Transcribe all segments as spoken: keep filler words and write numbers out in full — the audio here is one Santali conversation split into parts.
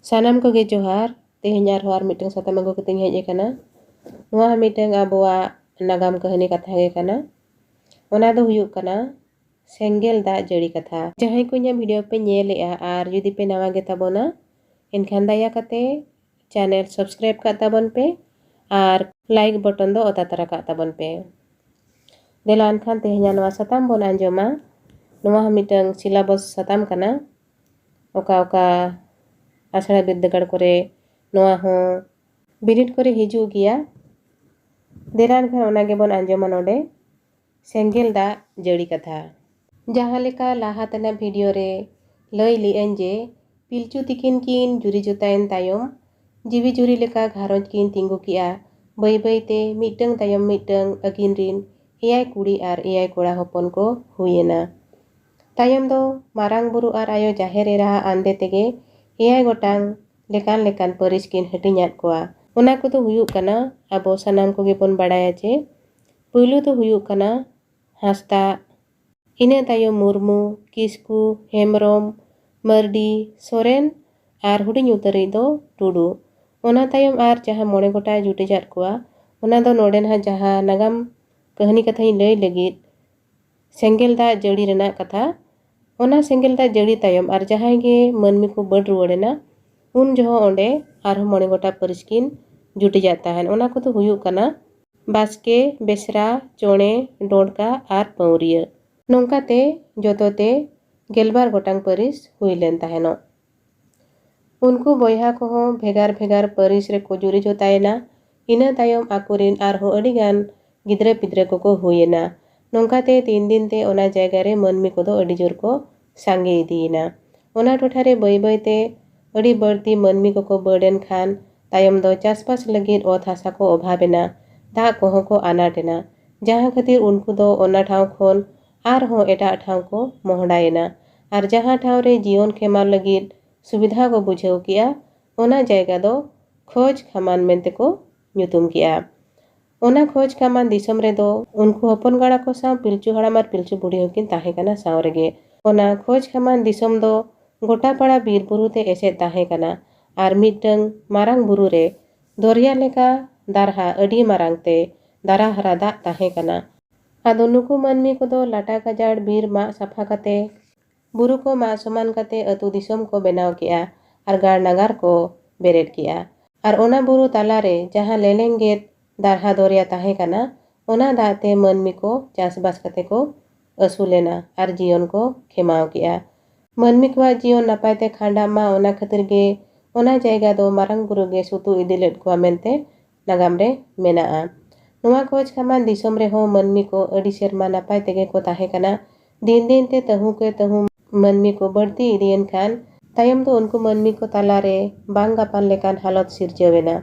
ᱥᱟᱱᱟᱢ ᱠᱚᱜᱮ ᱡᱚᱦᱟᱨ᱾ ᱛᱮᱦᱮᱧ ᱟᱨᱦᱚᱸ ᱟᱨ ᱢᱤᱫᱴᱟᱝ ᱥᱟᱛᱟᱢ ᱟᱹᱜᱩ ᱠᱟᱛᱮᱧ ᱦᱮᱡ ᱟᱠᱟᱱᱟ᱾ ᱱᱚᱣᱟ ᱦᱚᱸ ᱢᱤᱫᱴᱟᱝ ᱟᱵᱚᱣᱟᱜ ᱱᱟᱜᱟᱢ ᱠᱟᱹᱦᱱᱤ ᱠᱟᱛᱷᱟ ᱜᱮ ᱠᱟᱱᱟ᱾ ᱚᱱᱟ ᱫᱚ ᱦᱩᱭᱩᱜ ᱠᱟᱱᱟ ᱥᱮᱸᱜᱮᱞ ᱫᱟᱜ ᱡᱟᱹᱲᱤ ᱠᱟᱛᱷᱟ᱾ ᱡᱟᱦᱟᱸᱭ ᱠᱚ ᱤᱧᱟᱹᱜ video ᱯᱮ ᱧᱮᱞᱮᱜᱼᱟ ᱟᱨ ᱡᱩᱫᱤ ᱯᱮ ᱱᱟᱣᱟ ᱜᱮ ᱛᱟᱵᱚᱱᱟ, ᱮᱱᱠᱷᱟᱱ ᱫᱟᱭᱟ ᱠᱟᱛᱮ channel subscribe ᱠᱟᱜ ᱛᱟᱵᱚᱱ ᱯᱮ ᱟᱨ like button ᱫᱚ ᱚᱛᱟ ᱛᱟᱨᱟ ᱠᱟᱜ ᱛᱟᱵᱚᱱ ᱯᱮ᱾ ᱫᱮᱞᱟ ᱮᱱᱠᱷᱟᱱ ᱛᱮᱦᱮᱧᱟᱜ ᱱᱚᱣᱟ ᱥᱟᱛᱟᱢ ᱵᱚᱱ ᱟᱸᱡᱚᱢᱟ᱾ ᱱᱚᱣᱟ ᱦᱚᱸ ᱢᱤᱫᱴᱟᱝ syllabus ᱥᱟᱛᱟᱢ ᱠᱟᱱᱟ᱾ ᱚᱠᱟ ᱚᱠᱟ ᱟᱥᱲᱟ ᱵᱤᱨᱫᱟᱹᱜᱟᱲ ᱠᱚᱨᱮ ᱱᱚᱣᱟ ᱦᱚᱸ ᱵᱤᱱᱤᱰ ᱠᱚᱨᱮ ᱦᱤᱡᱩᱜ ᱜᱮᱭᱟ᱾ ᱫᱮᱞᱟ ᱮᱱᱠᱷᱟᱱ ᱚᱱᱟ ᱜᱮᱵᱚᱱ ᱟᱸᱡᱚᱢᱟ ᱱᱚᱰᱮ, ᱥᱮᱸᱜᱮᱞ ᱫᱟᱜ ᱡᱟᱹᱲᱤ ᱠᱟᱛᱷᱟ᱾ ᱡᱟᱦᱟᱸ ᱞᱮᱠᱟ ᱞᱟᱦᱟ ᱛᱮᱱᱟᱜ video ᱨᱮ ᱞᱟᱹᱭ ᱞᱮᱜᱼᱟᱹᱧ ᱡᱮ ᱯᱤᱞᱪᱩ ᱛᱤᱠᱤᱱ ᱠᱤᱱ ᱡᱩᱨᱤ ᱡᱚᱛᱟᱭᱮᱱ ᱛᱟᱭᱚᱢ ᱡᱤᱣᱤ ᱡᱩᱨᱤ ᱞᱮᱠᱟ ᱜᱷᱟᱨᱚᱸᱡᱽ ᱠᱤᱱ ᱛᱤᱸᱜᱩ ᱠᱮᱜᱼᱟ᱾ ᱵᱟᱹᱭ ᱵᱟᱹᱭ ᱛᱮ ᱢᱤᱫᱴᱟᱹᱝ ᱛᱟᱭᱚᱢ ᱢᱤᱫᱴᱟᱹᱝ ᱟᱹᱠᱤᱱ ᱨᱤᱱ ᱮᱭᱟᱭ ᱠᱩᱲᱤ ᱟᱨ ᱮᱭᱟᱭ ᱠᱚᱲᱟ ᱦᱚᱯᱚᱱ ᱠᱚ ᱦᱩᱭᱮᱱᱟ᱾ ᱛᱟᱭᱚᱢ ᱫᱚ ᱢᱟᱨᱟᱝ ᱵᱩᱨᱩ ᱟᱨ ᱟᱭᱳ ᱡᱟᱦᱮᱨ ᱮᱨᱟᱣᱟᱜ ᱟᱱᱫᱮ ᱛᱮᱜᱮ ᱮᱭᱟᱭ ᱜᱚᱴᱟᱝ ᱞᱮᱠᱟᱱ ᱞᱮᱠᱟᱱ ᱯᱟᱹᱨᱤᱥ ᱠᱤᱱ ᱦᱟᱹᱴᱤᱧᱟᱫ ᱠᱚᱣᱟ᱾ ᱚᱱᱟ ᱠᱚᱫᱚ ᱦᱩᱭᱩᱜ ᱠᱟᱱᱟ, ᱟᱵᱚ ᱥᱟᱱᱟᱢ ᱠᱚᱜᱮ ᱵᱚᱱ ᱵᱟᱲᱟᱭᱟ ᱡᱮ ᱯᱩᱭᱞᱩ ᱫᱚ ᱦᱩᱭᱩᱜ ᱠᱟᱱᱟ ᱦᱟᱸᱥᱫᱟᱜ, ᱤᱱᱟᱹ ᱛᱟᱭᱚᱢ ᱢᱩᱨᱢᱩ, ᱠᱤᱥᱠᱩ, ᱦᱮᱢᱵᱨᱚᱢ, ᱢᱟᱹᱨᱰᱤ, ᱥᱚᱨᱮᱱ ᱟᱨ ᱦᱩᱰᱤᱧ ᱩᱛᱟᱹᱨᱤᱡ ᱫᱚ ᱴᱩᱰᱩ᱾ ᱚᱱᱟ ᱛᱟᱭᱚᱢ ᱟᱨ ᱡᱟᱦᱟᱸ ᱢᱚᱬᱮ ᱜᱚᱴᱟᱭ ᱡᱩᱴᱤᱡᱟᱫ ᱠᱚᱣᱟ, ᱚᱱᱟ ᱫᱚ ᱱᱚᱰᱮ ᱱᱟᱦᱟᱜ ᱡᱟᱦᱟᱸ ᱱᱟᱜᱟᱢ ᱠᱟᱹᱦᱱᱤ ᱠᱟᱛᱷᱟᱧ ᱞᱟᱹᱭ ᱞᱟᱹᱜᱤᱫ, ᱥᱮᱸᱜᱮᱞ ᱫᱟᱜ ᱡᱟᱹᱲᱤ ᱨᱮᱱᱟᱜ ᱠᱟᱛᱷᱟ, ᱚᱱᱟ ᱥᱮᱸᱜᱮᱞ ᱫᱟᱜ ᱡᱟᱹᱲᱤ ᱛᱟᱭᱚᱢ ᱟᱨ ᱡᱟᱦᱟᱸᱭ ᱜᱮ ᱢᱟᱹᱱᱢᱤ ᱠᱚ ᱵᱟᱹᱰ ᱨᱩᱣᱟᱹᱲᱮᱱᱟ, ᱩᱱ ᱡᱚᱦᱚᱜ ᱚᱸᱰᱮ ᱟᱨᱦᱚᱸ ᱢᱚᱬᱮ ᱜᱚᱴᱟ ᱯᱟᱹᱨᱤᱥ ᱠᱤᱱ ᱡᱩᱴᱤᱡᱟᱜ ᱛᱟᱦᱮᱱ᱾ ᱚᱱᱟ ᱠᱚᱫᱚ ᱦᱩᱭᱩᱜ ᱠᱟᱱᱟ ᱵᱟᱥᱠᱮ, ᱵᱮᱥᱨᱟ, ᱪᱚᱬᱮ, ᱰᱚᱸᱰᱠᱟ ᱟᱨ ᱯᱟᱹᱣᱨᱤᱭᱟᱹ᱾ ᱱᱚᱝᱠᱟᱛᱮ ᱡᱚᱛᱚ ᱛᱮ ᱜᱮᱞᱵᱟᱨ ᱜᱚᱴᱟᱝ ᱯᱟᱹᱨᱤᱥ ᱦᱩᱭ ᱞᱮᱱ ᱛᱟᱦᱮᱱᱚᱜ᱾ ᱩᱱᱠᱩ ᱵᱚᱭᱦᱟ ᱠᱚᱦᱚᱸ ᱵᱷᱮᱜᱟᱨ ᱵᱷᱮᱜᱟᱨ ᱯᱟᱹᱨᱤᱥ ᱨᱮᱠᱚ ᱡᱩᱨᱤ ᱡᱚᱛᱟᱭᱮᱱᱟ᱾ ᱤᱱᱟᱹ ᱛᱟᱭᱚᱢ ᱟᱠᱚᱨᱮᱱ ᱟᱨᱦᱚᱸ ᱟᱹᱰᱤᱜᱟᱱ ᱜᱤᱫᱽᱨᱟᱹ ᱯᱤᱫᱽᱨᱟᱹ ᱠᱚᱠᱚ ᱦᱩᱭᱮᱱᱟ᱾ ᱱᱚᱝᱠᱟᱛᱮ ᱫᱤᱱ ᱫᱤᱱ ᱛᱮ ᱚᱱᱟ ᱡᱟᱭᱜᱟ ᱨᱮ ᱢᱟᱹᱱᱢᱤ ᱠᱚᱫᱚ ᱟᱹᱰᱤ ᱡᱳᱨ ᱠᱚ ᱥᱟᱸᱜᱮ ᱤᱫᱤᱭᱮᱱᱟ᱾ ᱚᱱᱟ ᱴᱚᱴᱷᱟ ᱨᱮ ᱵᱟᱹᱭ ᱵᱟᱹᱭ ᱛᱮ ᱟᱹᱰᱤ ᱵᱟᱹᱲᱛᱤ ᱢᱟᱹᱱᱢᱤ ᱠᱚᱠᱚ ᱵᱟᱹᱰ ᱮᱱ ᱠᱷᱟᱱ ᱛᱟᱭᱚᱢ ᱫᱚ ᱪᱟᱥᱵᱟᱥ ᱞᱟᱹᱜᱤᱫ ᱚᱛ ᱦᱟᱥᱟ ᱠᱚ ᱚᱵᱷᱟᱵᱽ ᱮᱱᱟ, ᱫᱟᱜ ᱠᱚᱦᱚᱸ ᱠᱚ ᱟᱱᱟᱴ ᱮᱱᱟ, ᱡᱟᱦᱟᱸ ᱠᱷᱟᱹᱛᱤᱨ ᱩᱱᱠᱩ ᱫᱚ ᱚᱱᱟ ᱴᱷᱟᱶ ᱠᱷᱚᱱ ᱟᱨᱦᱚᱸ ᱮᱴᱟᱜ ᱴᱷᱟᱶ ᱠᱚ ᱢᱚᱦᱰᱟᱭᱮᱱᱟ᱾ ᱟᱨ ᱡᱟᱦᱟᱸ ᱴᱷᱟᱶ ᱨᱮ ᱡᱤᱭᱚᱱ ᱠᱷᱮᱢᱟᱣ ᱞᱟᱹᱜᱤᱫ ᱥᱩᱵᱤᱫᱷᱟ ᱠᱚ ᱵᱩᱡᱷᱟᱹᱣ ᱠᱮᱜᱼᱟ, ᱚᱱᱟ ᱡᱟᱭᱜᱟ ᱫᱚ ᱠᱷᱚᱡᱽ ᱠᱷᱟᱢᱟᱱ ᱢᱮᱱᱛᱮ ᱠᱚ ᱧᱩᱛᱩᱢ ᱠᱮᱜᱼᱟ᱾ ᱚᱱᱟ ᱠᱷᱚᱡᱽ ᱠᱷᱟᱢᱟᱱ ᱫᱤᱥᱚᱢ ᱨᱮᱫᱚ ᱩᱱᱠᱩ ᱦᱚᱯᱚᱱ ᱜᱟᱲᱟ ᱠᱚ ᱥᱟᱶ ᱯᱤᱞᱪᱩ ᱦᱟᱲᱟᱢ ᱟᱨ ᱯᱤᱞᱪᱩ ᱵᱩᱲᱦᱤ ᱦᱚᱸᱠᱤᱱ ᱛᱟᱦᱮᱸ ᱠᱟᱱᱟ ᱥᱟᱶ ᱨᱮᱜᱮ᱾ ᱚᱱᱟ ᱠᱷᱚᱡᱽ ᱠᱷᱟᱢᱟᱱ ᱫᱤᱥᱚᱢ ᱫᱚ ᱜᱚᱴᱟ ᱯᱟᱲᱟ ᱵᱤᱨ ᱵᱩᱨᱩ ᱛᱮ ᱮᱥᱮᱫ ᱛᱟᱦᱮᱸ ᱠᱟᱱᱟ᱾ ᱟᱨ ᱢᱤᱫᱴᱟᱝ ᱢᱟᱨᱟᱝ ᱵᱩᱨᱩ ᱨᱮ ᱫᱚᱨᱭᱟ ᱞᱮᱠᱟ ᱫᱟᱨᱦᱟ ᱟᱹᱰᱤ ᱢᱟᱨᱟᱝ ᱛᱮ ᱫᱟᱨᱟ ᱦᱟᱨᱟ ᱫᱟᱜ ᱛᱟᱦᱮᱸ ᱠᱟᱱᱟ᱾ ᱟᱫᱚ ᱱᱩᱠᱩ ᱢᱟᱹᱱᱢᱤ ᱠᱚᱫᱚ ᱞᱟᱴᱟ ᱜᱟᱡᱟᱲ ᱵᱤᱨ ᱢᱟᱜ ᱥᱟᱯᱷᱟ ᱠᱟᱛᱮ, ᱵᱩᱨᱩ ᱠᱚ ᱢᱟᱜ ᱥᱚᱢᱟᱱ ᱠᱟᱛᱮ ᱟᱹᱛᱩ ᱫᱤᱥᱚᱢ ᱠᱚ ᱵᱮᱱᱟᱣ ᱠᱮᱜᱼᱟ ᱟᱨ ᱜᱟᱲ ᱱᱟᱜᱟᱨ ᱠᱚ ᱵᱮᱨᱮᱫ ᱠᱮᱜᱼᱟ᱾ ᱟᱨ ᱚᱱᱟ ᱵᱩᱨᱩ ᱛᱟᱞᱟᱨᱮ ᱡᱟᱦᱟᱸ ᱞᱮᱞᱮᱝ ᱜᱮᱫ ᱫᱟᱨᱦᱟ ᱫᱚᱨᱭᱟ ᱛᱟᱦᱮᱸ ᱠᱟᱱᱟ, ᱚᱱᱟ ᱫᱟᱜ ᱛᱮ ᱢᱟᱹᱱᱢᱤ ᱠᱚ ᱪᱟᱥᱵᱟᱥ ᱠᱟᱛᱮ ᱠᱚ ᱟᱹᱥᱩᱞᱮᱱᱟ ᱟᱨ ᱡᱤᱭᱚᱱ ᱠᱚ ᱠᱷᱮᱢᱟᱣ ᱠᱮᱜᱼᱟ᱾ ᱢᱟᱹᱱᱢᱤ ᱠᱚᱣᱟᱜ ᱡᱤᱭᱚᱱ ᱱᱟᱯᱟᱭ ᱛᱮ ᱠᱷᱟᱸᱰᱟᱜ ᱢᱟ, ᱚᱱᱟ ᱠᱷᱟᱹᱛᱤᱨ ᱜᱮ ᱚᱱᱟ ᱡᱟᱭᱜᱟ ᱫᱚ ᱢᱟᱨᱟᱝ ᱵᱩᱨᱩ ᱜᱮ ᱥᱩᱛᱩᱜ ᱤᱫᱤ ᱞᱮᱫ ᱠᱚᱣᱟ ᱢᱮᱱᱛᱮ ᱱᱟᱜᱟᱢ ᱨᱮ ᱢᱮᱱᱟᱜᱼᱟ᱾ ᱱᱚᱣᱟ ᱠᱚᱪ ᱠᱷᱟᱢᱟᱱ ᱫᱤᱥᱚᱢ ᱨᱮᱦᱚᱸ ᱢᱟᱹᱱᱢᱤ ᱠᱚ ᱟᱹᱰᱤ ᱥᱮᱨᱢᱟ ᱱᱟᱯᱟᱭ ᱛᱮᱜᱮ ᱠᱚ ᱛᱟᱦᱮᱸ ᱠᱟᱱᱟ᱾ ᱫᱤᱱ ᱫᱤᱱ ᱛᱮ ᱛᱟᱹᱦᱩ ᱠᱮ ᱛᱟᱹᱦᱩ ᱢᱟᱹᱱᱢᱤ ᱠᱚ ᱵᱟᱹᱲᱛᱤ ᱤᱫᱤᱭᱮᱱ ᱠᱷᱟᱱ, ᱛᱟᱭᱚᱢ ᱫᱚ ᱩᱱᱠᱩ ᱢᱟᱹᱱᱢᱤ ᱠᱚ ᱛᱟᱞᱟᱨᱮ ᱵᱟᱝ ᱜᱟᱯᱟᱱ ᱞᱮᱠᱟᱱ ᱦᱟᱞᱚᱛ ᱥᱤᱨᱡᱟᱹᱣ ᱮᱱᱟ᱾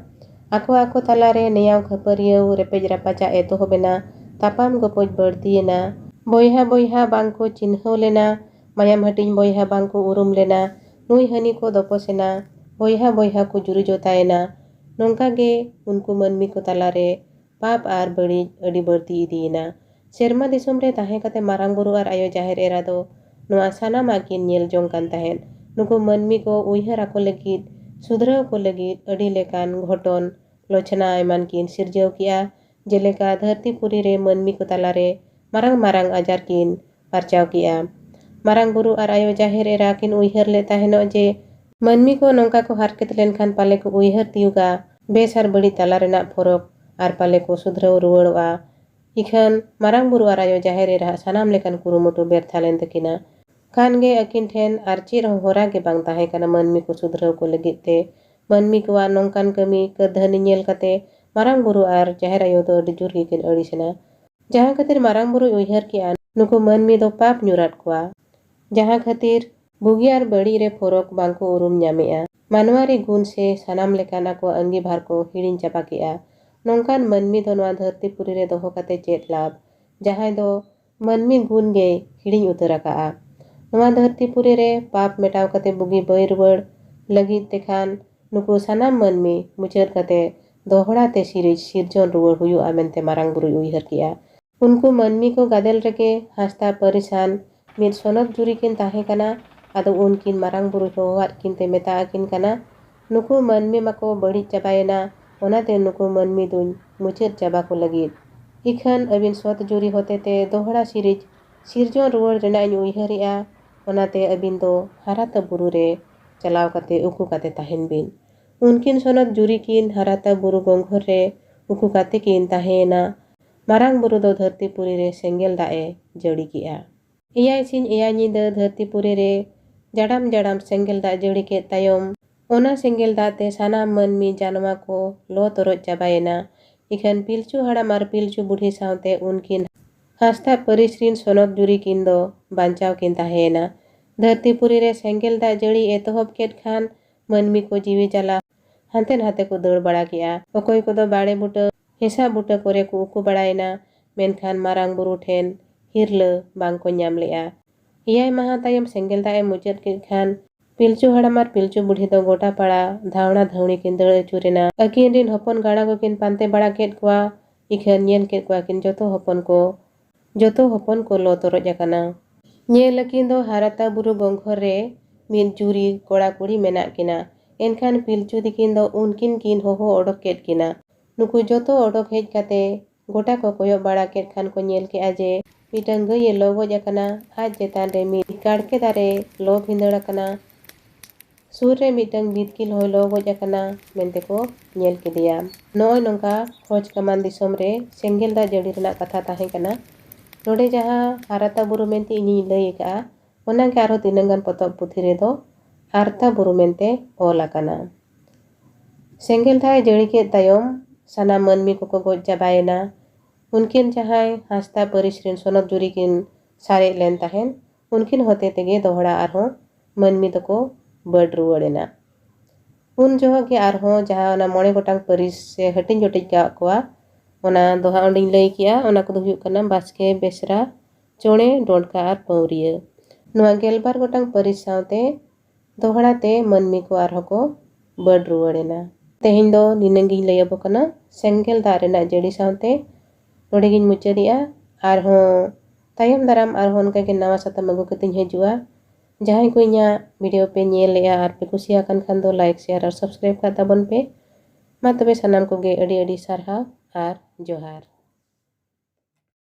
ᱟᱠᱚ ᱟᱠᱚ ᱛᱟᱞᱟᱨᱮ ᱱᱮᱭᱟᱣ ᱠᱷᱟᱹᱯᱟᱹᱨᱤᱭᱟᱹᱣ, ᱨᱮᱯᱮᱡ ᱨᱟᱯᱟᱪᱟᱜ ᱮᱛᱚᱦᱚᱵ ᱮᱱᱟ᱾ ᱛᱟᱯᱟᱢ ᱜᱚᱯᱚᱡ ᱵᱟᱹᱲᱛᱤᱭᱮᱱᱟ᱾ ᱵᱚᱭᱦᱟ ᱵᱚᱭᱦᱟ ᱵᱟᱝ ᱠᱚ ᱪᱤᱱᱦᱟᱹᱣ ᱞᱮᱱᱟ᱾ ᱢᱟᱭᱟᱢ ᱦᱟᱹᱴᱤᱧ ᱵᱚᱭᱦᱟ ᱵᱟᱝ ᱠᱚ ᱩᱨᱩᱢ ᱞᱮᱱᱟ᱾ ᱱᱩᱭ ᱦᱟᱹᱱᱤ ᱠᱚ ᱫᱚᱯᱚᱥ ᱮᱱᱟ᱾ ᱵᱚᱭᱦᱟ ᱵᱚᱭᱦᱟ ᱠᱚ ᱡᱩᱨᱤ ᱡᱚᱛᱟᱭᱮᱱᱟ᱾ ᱱᱚᱝᱠᱟ ᱜᱮ ᱩᱱᱠᱩ ᱢᱟᱹᱱᱢᱤ ᱠᱚ ᱛᱟᱞᱟᱨᱮ ᱯᱟᱯ ᱟᱨ ᱵᱟᱹᱲᱤᱡ ᱟᱹᱰᱤ ᱵᱟᱹᱲᱛᱤ ᱤᱫᱤᱭᱮᱱᱟ᱾ ᱥᱮᱨᱢᱟ ᱫᱤᱥᱚᱢ ᱨᱮ ᱛᱟᱦᱮᱸ ᱠᱟᱛᱮ ᱢᱟᱨᱟᱝ ᱵᱩᱨᱩ ᱟᱨ ᱟᱭᱳ ᱡᱟᱦᱮᱨ ᱮᱨᱟ ᱫᱚ ᱱᱚᱣᱟ ᱥᱟᱱᱟᱢᱟᱜ ᱠᱤᱱ ᱧᱮᱞ ᱡᱚᱝ ᱠᱟᱱ ᱛᱟᱦᱮᱸᱫ᱾ ᱱᱩᱠᱩ ᱢᱟᱹᱱᱢᱤ ᱠᱚ ᱩᱭᱦᱟᱹᱨ ᱟᱠᱚ ᱞᱟᱹᱜᱤᱫ, ᱥᱩᱫᱷᱨᱟᱹᱣ ᱠᱚ ᱞᱟᱹᱜᱤᱫ ᱟᱹᱰᱤ ᱞᱮᱠᱟᱱ ᱜᱷᱚᱴᱚᱱ, ᱞᱚᱪᱷᱱᱟ ᱮᱢᱟᱱ ᱠᱤᱱ ᱥᱤᱨᱡᱟᱹᱣ ᱠᱮᱜᱼᱟ᱾ ᱡᱮᱞᱮᱠᱟ, ᱫᱷᱟᱹᱨᱛᱤ ᱯᱩᱨᱤ ᱨᱮ ᱢᱟᱹᱱᱢᱤ ᱠᱚ ᱛᱟᱞᱟᱨᱮ ᱢᱟᱨᱟᱝ ᱢᱟᱨᱟᱝ ᱟᱡᱟᱨ ᱠᱤᱱ ᱯᱟᱨᱪᱟᱣ ᱠᱮᱜᱼᱟ᱾ ᱢᱟᱨᱟᱝ ᱵᱩᱨᱩ ᱟᱨ ᱟᱭᱳ ᱡᱟᱦᱮᱨ ᱮᱨᱟ ᱠᱤᱱ ᱩᱭᱦᱟᱹᱨ ᱞᱮᱫ ᱛᱟᱦᱮᱱᱚᱜ ᱡᱮ ᱢᱟᱹᱱᱢᱤ ᱠᱚ ᱱᱚᱝᱠᱟ ᱠᱚ ᱦᱟᱨᱠᱮᱛ ᱞᱮᱱᱠᱷᱟᱱ ᱯᱟᱞᱮ ᱠᱚ ᱩᱭᱦᱟᱹᱨ ᱛᱤᱭᱩᱜᱟ ᱵᱮᱥ ᱟᱨ ᱵᱟᱹᱲᱤᱡ ᱛᱟᱞᱟ ᱨᱮᱱᱟᱜ ᱯᱷᱚᱨᱚᱠ ᱟᱨ ᱯᱟᱞᱮ ᱠᱚ ᱥᱩᱫᱷᱨᱟᱹᱣ ᱨᱩᱣᱟᱹᱲᱚᱜᱼᱟ᱾ ᱤᱠᱷᱟᱹᱱ ᱢᱟᱨᱟᱝ ᱵᱩᱨᱩ ᱟᱨ ᱟᱭᱳ ᱡᱟᱦᱮᱨ ᱮᱨᱟᱦᱟᱜ ᱥᱟᱱᱟᱢ ᱞᱮᱠᱟᱱ ᱠᱩᱨᱩᱢᱩᱴᱩ ᱵᱮᱨᱛᱷᱟ ᱞᱮᱱ ᱛᱟᱹᱠᱤᱱᱟ᱾ ᱠᱷᱟᱱ ᱜᱮ ᱟᱹᱠᱤᱱ ᱴᱷᱮᱱ ᱟᱨ ᱪᱮᱫ ᱦᱚᱸ ᱦᱚᱨᱟ ᱜᱮ ᱵᱟᱝ ᱛᱟᱦᱮᱸ ᱠᱟᱱᱟ ᱢᱟᱹᱱᱢᱤ ᱠᱚ ᱥᱩᱫᱷᱨᱟᱹᱣ ᱠᱚ ᱞᱟᱹᱜᱤᱫ ᱛᱮ᱾ ᱢᱟᱹᱱᱢᱤ ᱠᱚᱣᱟᱜ ᱱᱚᱝᱠᱟᱱ ᱠᱟᱹᱢᱤ ᱠᱟᱹᱨᱫᱷᱟᱹᱱᱤ ᱧᱮᱞ ᱠᱟᱛᱮ ᱢᱟᱨᱟᱝ ᱵᱩᱨᱩ ᱟᱨ ᱡᱟᱦᱮᱨ ᱟᱭᱳ ᱫᱚ ᱟᱹᱰᱤ ᱡᱳᱨ ᱜᱮᱠᱤᱱ ᱟᱹᱲᱤᱥ ᱮᱱᱟ᱾ ᱡᱟᱦᱟᱸ ᱠᱷᱟᱹᱛᱤᱨ ᱢᱟᱨᱟᱝ ᱵᱩᱨᱩᱭ ᱩᱭᱦᱟᱹᱨ ᱠᱮᱜᱼᱟ, ᱱᱩᱠᱩ ᱢᱟᱹᱱᱢᱤ ᱫᱚ ᱯᱟᱯ ᱧᱩᱨᱟᱫ ᱠᱚᱣᱟ᱾ ᱡᱟᱦᱟᱸ ᱠᱷᱟᱹᱛᱤᱨ ᱵᱩᱜᱤ ᱟᱨ ᱵᱟᱹᱲᱤᱡ ᱨᱮ ᱯᱷᱚᱨᱚᱠ ᱵᱟᱝᱠᱚ ᱩᱨᱩᱢ ᱧᱟᱢᱮᱜᱼᱟ᱾ ᱢᱟᱱᱣᱟ ᱨᱮ ᱜᱩᱱ ᱥᱮ ᱥᱟᱱᱟᱢ ᱞᱮᱠᱟᱱ ᱟᱠᱚᱣᱟᱜ ᱟᱺᱜᱤᱵᱷᱟᱨ ᱠᱚ ᱦᱤᱲᱤᱧ ᱪᱟᱵᱟ ᱠᱮᱜᱼᱟ᱾ ᱱᱚᱝᱠᱟᱱ ᱢᱟᱹᱱᱢᱤ ᱫᱚ ᱱᱚᱣᱟ ᱫᱷᱟᱹᱨᱛᱤ ᱯᱩᱨᱤ ᱨᱮ ᱫᱚᱦᱚ ᱠᱟᱛᱮ ᱪᱮᱫ ᱞᱟᱵᱷ? ᱡᱟᱦᱟᱸᱭ ᱫᱚ ᱢᱟᱹᱱᱢᱤ ᱜᱩᱱ ᱜᱮᱭ ᱦᱤᱲᱤᱧ ᱩᱛᱟᱹᱨ ᱟᱠᱟᱜᱼᱟ᱾ ᱱᱚᱣᱟ ᱫᱷᱟᱹᱨᱛᱤ ᱯᱩᱨᱤ ᱨᱮ ᱯᱟᱯ ᱢᱮᱴᱟᱣ ᱠᱟᱛᱮ ᱵᱩᱜᱤ ᱵᱟᱹᱭ ᱨᱩᱣᱟᱹᱲ ᱞᱟᱹᱜᱤᱫ ᱛᱮᱠᱷᱟᱱ ᱱᱩᱠᱩ ᱥᱟᱱᱟᱢ ᱢᱟᱹᱱᱢᱤ ᱢᱩᱪᱟᱹᱫ ᱠᱟᱛᱮ ᱫᱚᱦᱲᱟ ᱛᱮ ᱥᱤᱨᱤᱡ ᱥᱤᱨᱡᱚᱱ ᱨᱩᱣᱟᱹᱲ ᱦᱩᱭᱩᱜᱼᱟ ᱢᱮᱱᱛᱮ ᱢᱟᱨᱟᱝ ᱵᱩᱨᱩᱭ ᱩᱭᱦᱟᱹᱨ ᱠᱮᱜᱼᱟ᱾ ᱩᱱᱠᱩ ᱢᱟᱹᱱᱢᱤ ᱠᱚ ᱜᱟᱫᱮᱞ ᱨᱮᱜᱮ ᱦᱟᱸᱥᱫᱟ ᱯᱟᱹᱨᱤᱥᱟᱱ ᱢᱤᱫ ᱥᱚᱱᱚᱛ ᱡᱩᱨᱤ ᱠᱤᱱ ᱛᱟᱦᱮᱸ ᱠᱟᱱᱟ᱾ ᱟᱫᱚ ᱩᱱᱠᱤᱱ ᱢᱟᱨᱟᱝ ᱵᱩᱨᱩᱭ ᱦᱚᱦᱚᱣᱟᱫ ᱠᱤᱱ ᱛᱮ ᱢᱮᱛᱟ ᱟᱹᱠᱤᱱ ᱠᱟᱱᱟ, ᱱᱩᱠᱩ ᱢᱟᱹᱱᱢᱤ ᱢᱟᱠᱚ ᱵᱟᱹᱲᱤᱡ ᱪᱟᱵᱟᱭᱮᱱᱟ, ᱚᱱᱟᱛᱮ ᱱᱩᱠᱩ ᱢᱟᱹᱱᱢᱤ ᱫᱩᱧ ᱢᱩᱪᱟᱹᱫ ᱪᱟᱵᱟ ᱠᱚ ᱞᱟᱹᱜᱤᱫ᱾ ᱤᱠᱷᱟᱹᱱ ᱟᱹᱵᱤᱱ ᱥᱚᱛ ᱡᱩᱨᱤ ᱦᱚᱛᱮᱛᱮ ᱫᱚᱦᱲᱟ ᱥᱤᱨᱤᱡᱽ ᱥᱤᱨᱡᱚᱱ ᱨᱩᱣᱟᱹᱲ ᱨᱮᱱᱟᱜ ᱤᱧ ᱩᱭᱦᱟᱹᱨᱮᱜᱼᱟ, ᱚᱱᱟᱛᱮ ᱟᱹᱵᱤᱱ ᱫᱚ ᱦᱟᱨᱟᱛᱟ ᱵᱩᱨᱩ ᱨᱮ ᱪᱟᱞᱟᱣ ᱠᱟᱛᱮ ᱩᱠᱩ ᱠᱟᱛᱮ ᱛᱟᱦᱮᱱ ᱵᱤᱱ᱾ ᱩᱱᱠᱤᱱ ᱥᱚᱱᱚᱛ ᱡᱩᱨᱤ ᱠᱤᱱ ᱦᱟᱨᱟᱛᱟ ᱵᱩᱨᱩ ᱜᱚᱝᱜᱷᱚᱨ ᱨᱮ ᱩᱠᱩ ᱠᱟᱛᱮ ᱠᱤᱱ ᱛᱟᱦᱮᱸᱭᱮᱱᱟ᱾ ᱢᱟᱨᱟᱝ ᱵᱩᱨᱩ ᱫᱚ ᱫᱷᱟᱹᱨᱛᱤ ᱯᱩᱨᱤ ᱨᱮ ᱥᱮᱸᱜᱮᱞ ᱫᱟᱜ ᱮ ᱡᱟᱹᱲᱤ ᱠᱮᱜᱼᱟ᱾ ᱮᱭᱟᱭ ᱥᱤᱧ ᱮᱭᱟᱭ ᱧᱤᱫᱟᱹ ᱫᱷᱟᱹᱨᱛᱤ ᱯᱩᱨᱤ ᱨᱮ ᱡᱟᱰᱟᱢ ᱡᱟᱰᱟᱢ ᱥᱮᱸᱜᱮᱞ ᱫᱟᱜ ᱡᱟᱹᱲᱤ ᱠᱮᱫ ᱛᱟᱭᱚᱢ, ᱚᱱᱟ ᱥᱮᱸᱜᱮᱞ ᱫᱟᱜ ᱛᱮ ᱥᱟᱱᱟᱢ ᱢᱟᱹᱱᱢᱤ ᱡᱟᱱᱣᱟ ᱠᱚ ᱞᱚ ᱛᱚᱨᱚᱡ ᱪᱟᱵᱟᱭᱮᱱᱟ᱾ ᱤᱠᱷᱟᱹᱱ ᱯᱤᱞᱪᱩ ᱦᱟᱲᱟᱢ ᱟᱨ ᱯᱤᱞᱪᱩ ᱵᱩᱰᱷᱤ ᱥᱟᱶᱛᱮ ᱩᱱᱠᱤᱱ ᱦᱟᱸᱥᱫᱟᱜ ᱯᱟᱹᱨᱤᱥ ᱨᱤᱱ ᱥᱚᱱᱚᱛ ᱡᱩᱨᱤ ᱠᱤᱱ ᱫᱚ ᱵᱟᱧᱪᱟᱣ ᱠᱤᱱ ᱛᱟᱦᱮᱸᱭᱮᱱᱟ᱾ ᱫᱷᱟᱹᱨᱛᱤ ᱯᱩᱨᱤ ᱨᱮ ᱥᱮᱸᱜᱮᱞ ᱫᱟᱜ ᱡᱟᱹᱲᱤ ᱮᱛᱚᱦᱚᱵ ᱠᱮᱫ ᱠᱷᱟᱱ ᱢᱟᱹᱱᱢᱤ ᱠᱚ ᱡᱤᱣᱤ ᱡᱟᱞᱟ ᱦᱟᱱᱛᱮ ᱱᱟᱛᱮ ᱠᱚ ᱫᱟᱹᱲ ᱵᱟᱲᱟ ᱠᱮᱜᱼᱟ᱾ ᱚᱠᱚᱭ ᱠᱚᱫᱚ ᱵᱟᱲᱮ ᱵᱩᱴᱟᱹ, ᱦᱮᱸᱥᱟᱜ ᱵᱩᱴᱟᱹ ᱠᱚᱨᱮ ᱠᱚ ᱩᱠᱩ ᱵᱟᱲᱟᱭᱮᱱᱟ, ᱢᱮᱱᱠᱷᱟᱱ ᱢᱟᱨᱟᱝ ᱵᱩᱨᱩ ᱴᱷᱮᱱ ᱦᱤᱨᱞᱟᱹ ᱵᱟᱝ ᱠᱚ ᱧᱟᱢ ᱞᱮᱜᱼᱟ᱾ ᱮᱭᱟᱭ ᱢᱟᱦᱟ ᱛᱟᱭᱚᱢ ᱥᱮᱸᱜᱮᱞ ᱫᱟᱜ ᱮ ᱢᱩᱪᱟᱹᱫ ᱠᱮᱫ ᱠᱷᱟᱱ ᱯᱤᱞᱪᱩ ᱦᱟᱲᱟᱢ ᱟᱨ ᱯᱤᱞᱪᱩ ᱵᱩᱰᱷᱤ ᱫᱚ ᱜᱚᱴᱟ ᱯᱟᱲᱟ ᱫᱷᱟᱣᱲᱟ ᱫᱷᱟᱹᱣᱲᱤ ᱠᱤᱱ ᱫᱟᱹᱲ ᱟᱹᱪᱩᱨᱮᱱᱟ᱾ ᱟᱹᱠᱤᱱ ᱨᱤᱱ ᱦᱚᱯᱚᱱ ᱜᱟᱬᱟ ᱠᱚᱠᱤᱱ ᱯᱟᱱᱛᱮ ᱵᱟᱲᱟ ᱠᱮᱫ ᱠᱚᱣᱟ᱾ ᱤᱠᱷᱟᱹᱱ ᱧᱮᱞ ᱠᱮᱫ ᱠᱚᱣᱟ ᱠᱤᱱ ᱡᱚᱛᱚ ᱦᱚᱯᱚᱱ ᱠᱚ, ᱡᱚᱛᱚ ᱦᱚᱯᱚᱱ ᱠᱚ ᱞᱚ ᱛᱚᱨᱚᱡ ᱟᱠᱟᱱᱟ᱾ ᱧᱮᱞ ᱟᱹᱠᱤᱱ ᱫᱚ ᱦᱟᱨᱟᱛᱟ ᱵᱩᱨᱩ ᱜᱚᱝᱜᱷᱚᱨ ᱨᱮ ᱢᱤᱫ ᱡᱩᱨᱤ ᱠᱚᱲᱟ ᱠᱩᱲᱤ ᱢᱮᱱᱟᱜ ᱠᱤᱱᱟ᱾ ᱮᱱᱠᱷᱟᱱ ᱯᱤᱞᱪᱩ ᱛᱤᱠᱤᱱ ᱫᱚ ᱩᱱᱠᱤᱱ ᱠᱤᱱ ᱦᱚᱦᱚ ᱚᱰᱚᱠ ᱠᱮᱫ ᱠᱤᱱᱟ᱾ ᱱᱩᱠᱩ ᱡᱚᱛᱚ ᱚᱰᱚᱠ ᱦᱮᱡ ᱠᱟᱛᱮ ᱜᱚᱴᱟ ᱠᱚ ᱠᱚᱭᱚᱜ ᱵᱟᱲᱟ ᱠᱮᱫ ᱠᱷᱟᱱ ᱠᱚ ᱧᱮᱞ ᱠᱮᱜᱼᱟ ᱡᱮ ᱢᱤᱫᱴᱟᱝ ᱜᱟᱹᱭ ᱮ ᱞᱚ ᱜᱚᱡ ᱟᱠᱟᱱᱟ᱾ ᱟᱡ ᱪᱮᱛᱟᱱ ᱨᱮ ᱢᱤᱫ ᱠᱟᱲᱠᱮ ᱫᱟᱨᱮ ᱞᱚ ᱵᱷᱤᱸᱫᱟᱹᱲ ᱟᱠᱟᱱᱟ᱾ ᱥᱩᱨ ᱨᱮ ᱢᱤᱫᱴᱟᱝ ᱵᱤᱛᱠᱤᱞ ᱦᱚᱸᱭ ᱞᱚ ᱜᱚᱡ ᱟᱠᱟᱱᱟ ᱢᱮᱱᱛᱮ ᱠᱚ ᱧᱮᱞ ᱠᱮᱫᱮᱭᱟ᱾ ᱱᱚᱜᱼᱚᱭ ᱱᱚᱝᱠᱟ ᱠᱷᱚᱡᱽ ᱠᱟᱢᱟᱱ ᱫᱤᱥᱚᱢ ᱨᱮ ᱥᱮᱸᱜᱮᱞ ᱫᱟᱜ ᱡᱟᱹᱲᱤ ᱨᱮᱱᱟᱜ ᱠᱟᱛᱷᱟ ᱛᱟᱦᱮᱸ ᱠᱟᱱᱟ᱾ ᱱᱚᱰᱮ ᱡᱟᱦᱟᱸ ᱦᱟᱨᱟᱛᱟ ᱵᱩᱨᱩ ᱢᱮᱱᱛᱮ ᱤᱧᱤᱧ ᱞᱟᱹᱭ ᱟᱠᱟᱫᱼᱟ, ᱚᱱᱟᱜᱮ ᱟᱨᱦᱚᱸ ᱛᱤᱱᱟᱹᱜ ᱜᱟᱱ ᱯᱚᱛᱚᱵ ᱯᱩᱛᱷᱤ ᱨᱮᱫᱚ ᱦᱟᱨᱛᱟ ᱵᱩᱨᱩ ᱢᱮᱱᱛᱮ ᱚᱞ ᱟᱠᱟᱱᱟ᱾ ᱥᱮᱸᱜᱮᱞ ᱫᱟᱜ ᱮ ᱡᱟᱹᱲᱤ ᱠᱮᱫ ᱛᱟᱭᱚᱢ ᱥᱟᱱᱟᱢ ᱢᱟᱹᱱᱢᱤ ᱠᱚᱠᱚ ᱜᱚᱡ ᱪᱟᱵᱟᱭᱮᱱᱟ᱾ ᱩᱱᱠᱤᱱ ᱡᱟᱦᱟᱸᱭ ᱦᱟᱸᱥᱫᱟ ᱯᱟᱹᱨᱤᱥ ᱨᱤᱱ ᱥᱚᱱᱚᱛ ᱡᱩᱨᱤ ᱠᱤᱱ ᱥᱟᱨᱮᱡ ᱞᱮᱱ ᱛᱟᱦᱮᱸᱱ, ᱩᱱᱠᱤᱱ ᱦᱚᱛᱮ ᱛᱮᱜᱮ ᱫᱚᱦᱲᱟ ᱟᱨᱦᱚᱸ ᱢᱟᱹᱱᱢᱤ ᱫᱚᱠᱚ ᱵᱟᱹᱰ ᱨᱩᱣᱟᱹᱲ ᱮᱱᱟ᱾ ᱩᱱ ᱡᱚᱦᱚᱜ ᱜᱮ ᱟᱨᱦᱚᱸ ᱡᱟᱦᱟᱸ ᱚᱱᱟ ᱢᱚᱬᱮ ᱜᱚᱴᱟᱝ ᱯᱟᱹᱨᱤᱥ ᱮ ᱦᱟᱹᱴᱤᱧ ᱦᱟᱹᱴᱤᱧ ᱠᱟᱜ ᱠᱚᱣᱟ, ᱚᱱᱟ ᱫᱚ ᱦᱟᱸᱜ ᱚᱸᱰᱮᱧ ᱞᱟᱹᱭ ᱠᱮᱜᱼᱟ᱾ ᱚᱱᱟ ᱠᱚᱫᱚ ᱦᱩᱭᱩᱜ ᱠᱟᱱᱟ ᱵᱟᱥᱠᱮ, ᱵᱮᱥᱨᱟ, ᱪᱚᱬᱮ, ᱰᱚᱸᱰᱠᱟ ᱟᱨ ᱯᱟᱹᱣᱨᱤᱭᱟᱹ᱾ ᱱᱚᱣᱟ ᱜᱮᱞᱵᱟᱨ ᱜᱚᱴᱟᱝ ᱯᱟᱹᱨᱤᱥ ᱥᱟᱶᱛᱮ ᱫᱚᱦᱲᱟ ᱛᱮ ᱢᱟᱹᱱᱢᱤ ᱠᱚ ᱟᱨᱦᱚᱸ ᱠᱚ ᱵᱟᱹᱰ ᱨᱩᱣᱟᱹᱲ ᱮᱱᱟ᱾ ᱛᱮᱦᱮᱧ ᱫᱚ ᱱᱤᱱᱟᱹᱝ ᱜᱤᱧ ᱞᱟᱹᱭ ᱟᱵᱚ ᱠᱟᱱᱟ ᱥᱮᱸᱜᱮᱞ ᱫᱟᱜ ᱨᱮᱱᱟᱜ ᱡᱟᱹᱲᱤ ᱥᱟᱶᱛᱮ᱾ ᱱᱚᱰᱮ ᱜᱤᱧ ᱢᱩᱪᱟᱹᱫᱮᱜᱼᱟ᱾ ᱟᱨᱦᱚᱸ ᱛᱟᱭᱚᱢ ᱫᱟᱨᱟᱢ ᱟᱨᱦᱚᱸ ᱚᱱᱠᱟᱜᱮ ᱱᱟᱣᱟ ᱥᱟᱛᱟᱢ ᱟᱹᱜᱩ ᱠᱟᱛᱮᱧ ᱦᱤᱡᱩᱜᱼᱟ᱾ ᱡᱟᱦᱟᱸᱭ ᱠᱚ ᱤᱧᱟᱹᱜ ᱵᱷᱤᱰᱤᱭᱳ ᱯᱮ ᱧᱮᱞᱮᱜᱼᱟ ᱟᱨ ᱯᱮ ᱠᱩᱥᱤᱭᱟᱜ ᱠᱟᱱ ᱠᱷᱟᱱ ᱫᱚ ᱞᱟᱭᱤᱠ, ᱥᱮᱭᱟᱨ ᱟᱨ ᱥᱟᱵᱥᱠᱨᱟᱭᱤᱵᱽ ᱠᱟᱜ ᱛᱟᱵᱚᱱ ᱯᱮ᱾ ᱢᱟ ᱛᱚᱵᱮ ᱥᱟᱱᱟᱢ ᱠᱚᱜᱮ ᱟᱹᱰᱤ ᱟᱹᱰᱤ ᱥᱟᱨᱦᱟᱣ ᱟᱨ ᱡᱚᱦᱟᱨ᱾